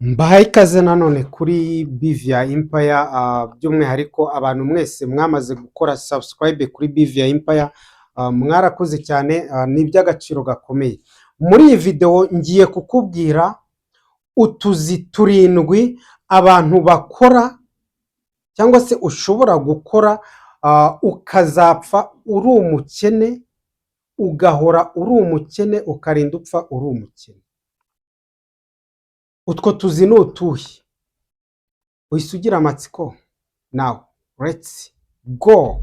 Mbahaye ikaze nanone kuri Bivia Empire, by'umwihariko abantu mwese mwamaze gukora subscribe kuri Bivia Empire, mwarakoze cyane, ni iby'agaciro gakomeye. Muri iyi video ngiye kukubwira utuzi turindwi abantu bakora cyangwa se ushobora gukora, ukazapfa uri umukene, ugahora uri umukene, ukarinda upfa uri umukene. Utwo tuzi ni utuhe? Uhise ugira amatsiko? Now let's go!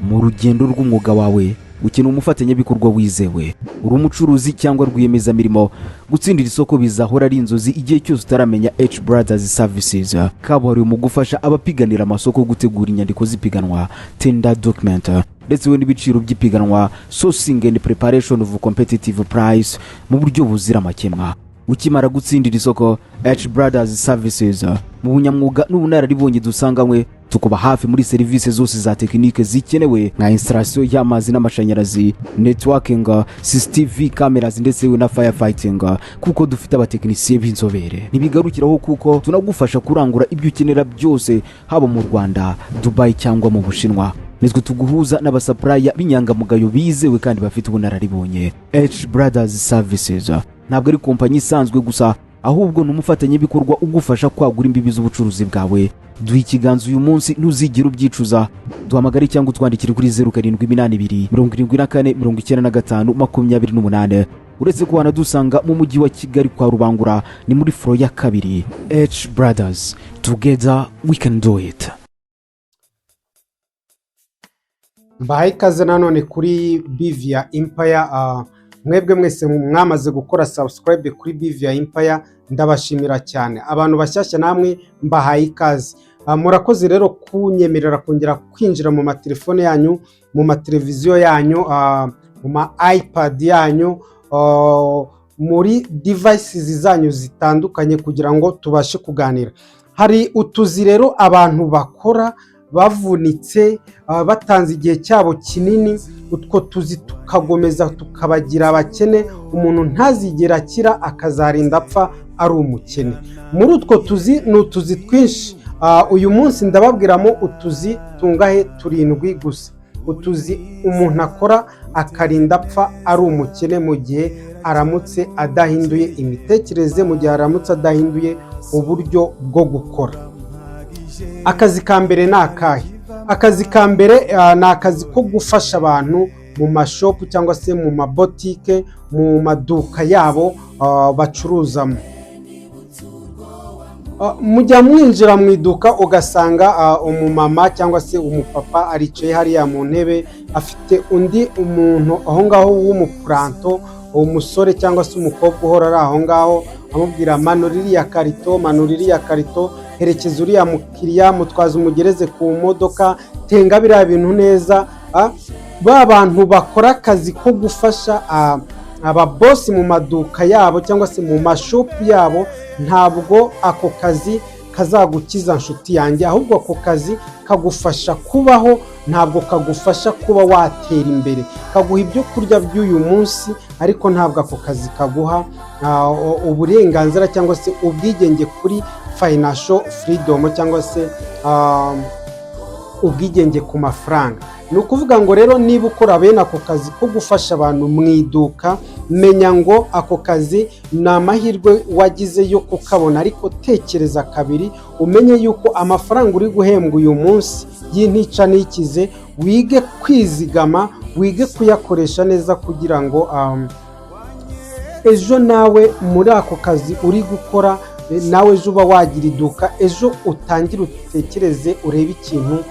Mu rugendo rw'umwuga wawe ukeneye umufatanyabikorwa wizewe. Uri umucuruzi cyangwa rwiyemezamirimo, gutsindira isoko bizahora ari inzozi igihe cyose utaramenya H Brothers Services, kabuhariwe mu gufasha abapiganira amasoko gutegura inyandiko z'ipiganwa, tender document, ndetse we n'ibiciro by'ipiganwa, sourcing and preparation of competitive price, mu buryo buzira amakemwa. Ukimara gutsindira isoko, H Brothers Services mu bunyamwuga n'ubunararibonye dusanganywe tukuba hafi muri serivisi zose za tekinike zikenewe, nka installation y'amazi n'amashanyarazi, networking, CCTV cameras ndetse na firefighting, kuko dufite abatekinisiye b'inzobere. Ntibigarukiraho, kuko tunagufasha kurangura ibyo ukenera byose, haba mu Rwanda, Dubai cyangwa mu Bushinwa. Nitwe tuguhuza n'aba supplier b'inyangamugayo bizewe kandi bafite ubunararibonye. H Brothers Services ntabwo ari kompanyi isanzwe gusa, ahubwo ni umufatanyabikorwa ugufasha kwagura imbibi z'ubucuruzi bwawe. Duha ikiganza uyu munsi, ntuzigere ubyicuza. Duhamagare cyangwa utwandikire kuri 0782 74 95 28. Uretse ko wanadusanga mu Mujyi wa Kigali kwa Rubangura, ni muri floor ya kabiri. H Brothers, together we can do it. Mbahaye ikaze nanone kuri Bivia Empire, mwebwe mwese mwamaze gukora subscribe kuri Bivia Empire, ndabashimira cyane. Abantu bashyashya namwe mbahaye ikaze. Murakoze rero kunyemerera kongera kwinjira mu matelefone yanyu, mu mateleviziyo yanyu, mu ma iPad yanyu, muri devices zanyu zitandukanye kugira ngo tubashe kuganira. Hari utuzi rero abantu bakora bavunitse, batanze igihe cyabo kinini, utwo tuzi tukagomeza tukabagira abakene, umuntu ntazigere akira, akazarinda apfa ari umukene. Muri utwo tuzi ni utuzi twinshi. Uyu munsi ndababwiramo utuzi tungahe? Turindwi gusa. Utuzi umuntu akora akarinda apfa ari umukene mu gihe aramutse adahinduye imitekerereze, mu gihe aramutse adahinduye uburyo bwo gukora. Akazi ka mbere ni akahe? Akazi ka mbere ni akazi ko gufasha abantu mu ma shop cyangwa se mu mabotike, mu maduka yabo bacuruzamo. Mujya mwinjira mu iduka ugasanga umumama cyangwa se umupapa aricaye hariya mu ntebe, afite undi umuntu aho ngaho w'umupuranto, umusore cyangwa se umukobwa uhora ari aho ngaho amubwira: "Manura iriya karito, manura iriya karito, herekeza uriya mukiriya, mutwaze umugereze ku modoka, tenga biriya bintu neza." Ba bantu bakora akazi ko gufasha ababosi mu maduka yabo cyangwa se mu ma shop yabo, ntabwo ako kazi kazagukiza, nshuti yanjye, ahubwo ako kazi kagufasha kubaho, ntabwo kagufasha kuba watera imbere. Kaguha ibyo kurya by'uyu munsi, ariko ntabwo ako kazi kaguha uburenganzira cyangwa se ubwigenge kuri financial freedom cyangwa se ubwigenge ku mafaranga. Ni ukuvuga ngo rero niba ukora bene ako kazi ko gufasha abantu mu iduka, menya ngo ako kazi ni amahirwe wagize yo kukabona, ariko tekereza kabiri, umenye yuko amafaranga uri guhembwa uyu munsi y'intica ntikize, wige kwizigama, wige kuyakoresha neza kugira ngo ejo nawe muri ako kazi uri gukora, nawe ejo uba wagira iduka, ejo utangire utekereze, urebe ikintu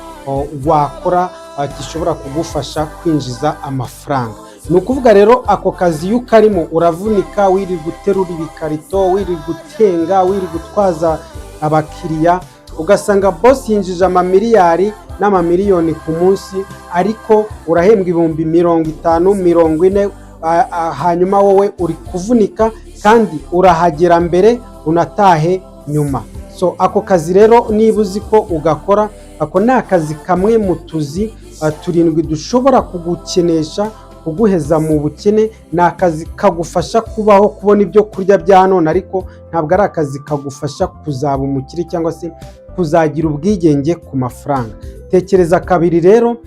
wakora gishobora kugufasha kwinjiza amafaranga. Ni ukuvuga rero ako kazi iyo ukarimo uravunika, wirirwa uterura ibikarito, wirirwa utenga, wirirwa utwaza abakiriya, ugasanga boss yinjije amamiliyari n'amamiliyoni ku munsi, ariko urahembwa 50,000, 40, hanyuma wowe uri kuvunika kandi urahagera mbere unatahe nyuma. So ako kazi rero niba uzi ko ugakora, ako ni akazi kamwe mu tuzi turindwi dushobora kugukenesha. kuguheza mu bukene. Ni akazi kagufasha kubaho, kubona ibyo kurya bya none, ariko ntabwo ari akazi kagufasha kuzaba umukire cyangwa se kuzagira ubwigenge ku mafaranga. Tekereza kabiri rero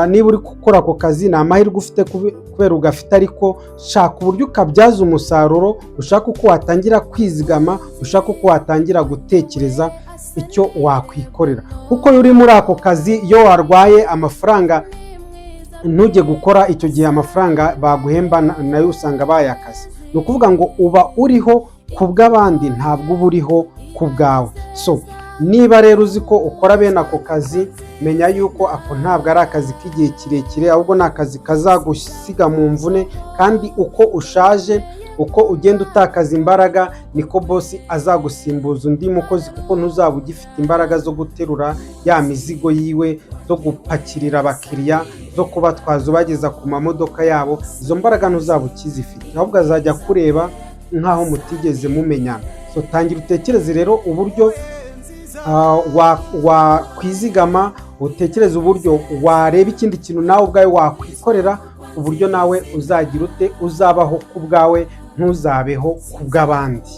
niba uri gukora ako kazi. Ni amahirwe ufite kubera ugafite, ariko shaka uburyo ukabyaza umusaruro, ushaka uko watangira kwizigama, ushaka uko watangira gutekereza icyo wakwikorera. Kuko iyo uri muri ako kazi, iyo warwaye amafaranga ntujye gukora, icyo gihe amafaranga baguhemba nayo usanga bayakaze. Ni ukuvuga ngo uba uriho ku bw'abandi, ntabwo uba uriho ku bwawe. So niba rero uzi ko ukora bene ako kazi, menya yuko ako ntabwo ari akazi k'igihe kirekire, ahubwo ni akazi kazagusiga mu mvune. Kandi uko ushaje, uko ugenda utakaza imbaraga, niko boss azagusimbuza undi mukozi, kuko ntuzaba ugifite imbaraga zo guterura ya mizigo yiwe, zo gupakirira abakiriya, zo kubatwaza ubageza ku mamodoka yabo. Izo mbaraga ntuzaba ukizifite, ahubwo azajya kureba nk'aho mutigeze mumenyana. So tangira utekereze rero uburyo wakwizigama, utekereze uburyo wareba ikindi kintu nawe ubwawe wakwikorera, uburyo nawe uzagira ute, uzabaho ku bwawe, ntuzabeho ku bw'abandi.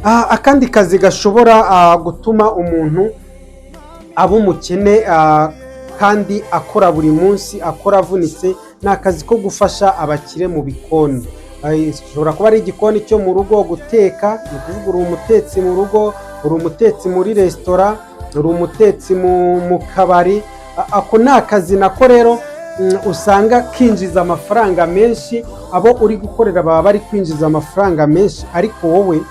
Akandi kazi gashobora gutuma umuntu aba umukene kandi akora buri munsi, akora avunitse, ni akazi ko gufasha abakire mu bikoni. Ishobora kuba ari igikoni cyo mu rugo, guteka, ni ukuvuga uri umutetsi mu rugo, uri umutetsi muri resitora, uri umutetsi mu kabari. Ako ni akazi nako rero usanga kinjiza amafaranga menshi. Abo uri gukorera baba bari kwinjiza amafaranga menshi, ariko wowe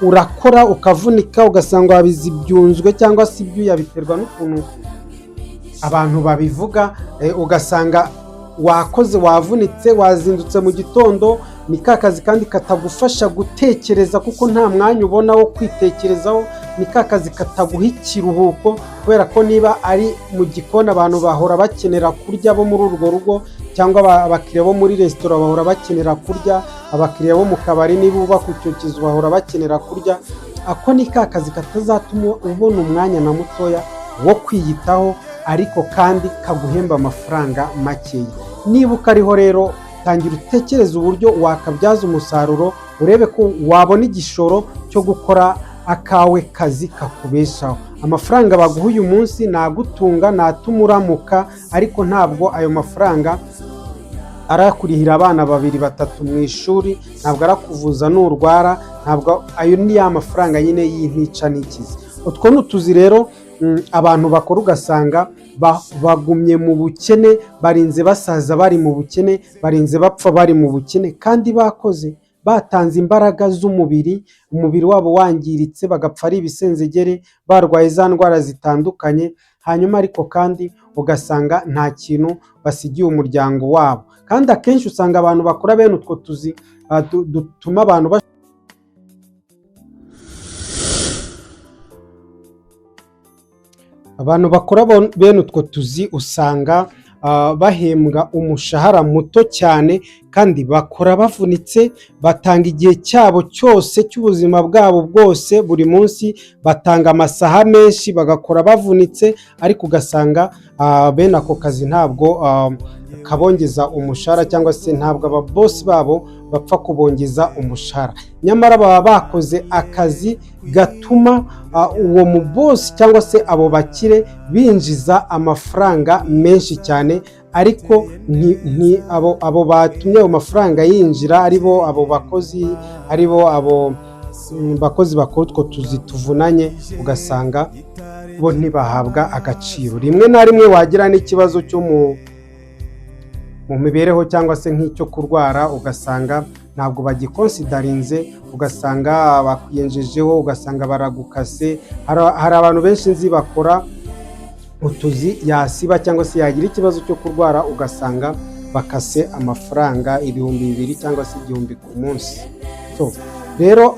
urakora ukavunika, ugasanga wabize ibyunzwe cyangwa se ibyuya, biterwa n'ukuntu abantu babivuga. Ugasanga wakoze, wavunitse, wazindutse mu gitondo. Ni ka kazi kandi katagufasha gutekereza, kuko nta mwanya ubona wo kwitekerezaho. Ni ka kazi kataguha ikiruhuko, kubera ko niba ari mu gikoni, abantu bahora bakenera kurya bo muri urwo rugo, cyangwa abakiriya bo muri resitora bahora bakenera kurya, abakiriya bo mu kabari niba uba ku icyo kizu bahora bakenera kurya. Ako ni ka kazi katazatuma ubona umwanya na mutoya wo kwiyitaho, ariko kandi kaguhemba amafaranga makeya. Niba ukariho rero, tangira utekereze uburyo wakabyaza umusaruro, urebe ko wabona igishoro cyo gukora akawe kazi kakubeshaho. Amafaranga baguha uyu munsi nagutunga, natuma uramuka, ariko ntabwo ayo mafaranga arakurihira abana babiri batatu mu ishuri, ntabwo arakuvuza nurwara, ntabwo ayo ni ya mafaranga nyine y'intica n'ikizi. Utwo ni utuzi rero abantu bakora, ugasanga bagumye mu bukene, barinze basaza bari mu bukene, barinze bapfa bari mu bukene, kandi bakoze, batanze imbaraga z'umubiri, umubiri wabo wangiritse, bagapfa ari ibisenzegere, barwaye za ndwara zitandukanye. Hanyuma ariko kandi ugasanga nta kintu basigiye umuryango wabo. Kandi akenshi usanga abantu bakora bene utwo tuzi dutuma abantu bakora bene utwo tuzi usanga bahembwa umushahara muto cyane, kandi bakora bavunitse, batanga igihe cyabo cyose cy'ubuzima bwabo bwose buri munsi, batanga amasaha menshi, bagakora bavunitse, ariko ugasanga bene ako kazi ntabwo kabongeza umushahara, cyangwa se ntabwo ababosi babo bapfa kubongeza umushahara. Nyamara baba bakoze akazi gatuma uwo mubosi cyangwa se abo bakire binjiza amafaranga menshi cyane, ariko abo batumye ayo mafaranga yinjira, aribo abo bakozi, aribo abo bakozi bakora utwo tuzi tuvunanye, ugasanga bo ntibahabwa agaciro. Rimwe na rimwe wagira n'ikibazo cyo mu mibereho cyangwa se nk'icyo kurwara, ugasanga ntabwo bagiconsiderinze, ugasanga bakwiyenjejeho, ugasanga baragukase. Hari abantu benshi nzi bakora utuzi, yasiba cyangwa se yagira ikibazo cyo kurwara, ugasanga bakase amafaranga 2000 cyangwa se 1000 ku munsi. So rero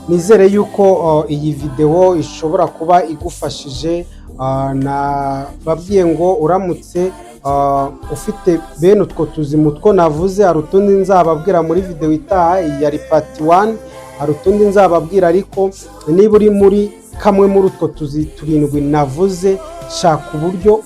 nizere yuko iyi videwo ishobora kuba igufashije. Nababwiye ngo uramutse ufite bene utwo tuzi mu two navuze, hari utundi nzababwira muri videwo itaha. Iyi yari part one, hari utundi nzababwira. Ariko niba uri muri kamwe muri utwo tuzi turindwi navuze, shaka uburyo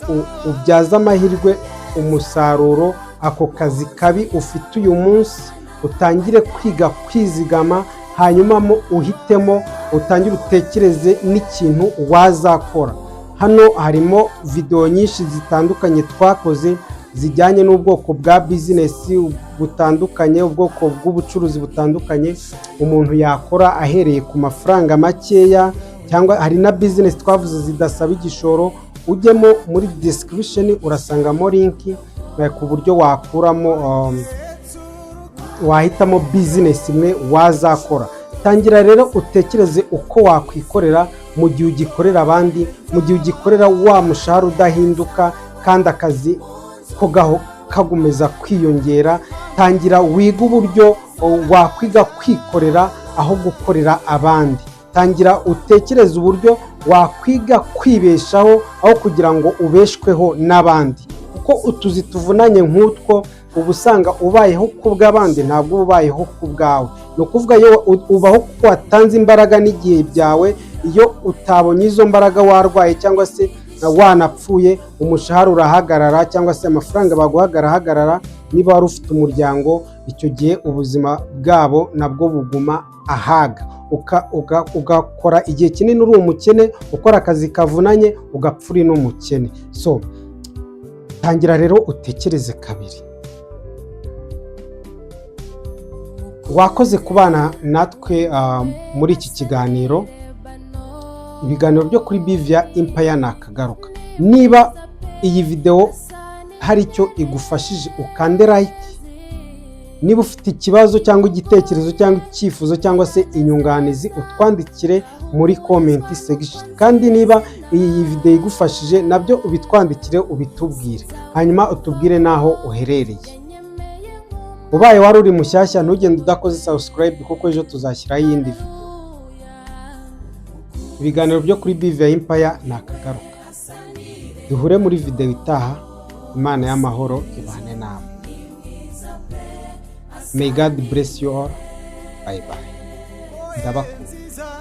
ubyaza amahirwe. umusaruro ako kazi kabi ufite uyu munsi, utangire kwiga kwizigama, hanyuma mo uhitemo, utangire utekereze n'ikintu wazakora. Hano harimo videwo nyinshi zitandukanye twakoze zijyanye n'ubwoko bwa bizinesi butandukanye, ubwoko bw'ubucuruzi butandukanye umuntu yakora ahereye ku mafaranga makeya, cyangwa hari na bizinesi twavuze zidasaba igishoro. Ujyemo muri description, urasangamo link ku buryo wakuramo wahitamo bizinesi imwe wazakora. Tangira rero utekereze uko wakwikorera mu gihe ugikorera abandi, mu gihe ugikorera wa mushahara udahinduka kandi akazi ko kagumeza kwiyongera. Tangira wige uburyo wakwiga kwikorera aho gukorera abandi. Tangira utekereze uburyo wakwiga kwibeshaho aho kugira ngo ubeshweho n'abandi, kuko utuzi tuvunanye nk'utwo uba usanga ubayeho ku bw'abandi, ntabwo uba ubayeho ku bwawe. Ni ukuvuga, iyo ubaho kuko watanze imbaraga n'igihe byawe, iyo utabonye izo mbaraga, warwaye cyangwa se wanapfuye, umushahara urahagarara cyangwa se amafaranga baguhaga arahagarara. Niba wari ufite umuryango, icyo gihe ubuzima bwabo nabwo buguma ahaga. Ugakora igihe kinini uri umukene, ukora akazi kavunanye, ugapfa uri n'umukene. So tangira rero utekereze kabiri. Wakoze kubana natwe muri iki kiganiro. Ibiganiro byo kuri Bivia Empire nakagaruka. Niba iyi videwo hari icyo igufashije, ukande like. Niba ufite ikibazo cyangwa igitekerezo cyangwa icyifuzo cyangwa se inyunganizi, utwandikire muri comment section. Kandi niba iyi videwo igufashije, nabyo ubitwandikire, ubitubwire, hanyuma utubwire n'aho uherereye. Ubaye wari uri mushyashya, ntugende udakoze subscribe, kuko ejo tuzashyiraho iyindi video. Ibiganiro byo kuri Bivia Empire ni akagaruka. Duhure muri videwo itaha. Imana y'amahoro ibane namwe. May God bless you all. Bye bye, ndabakunda.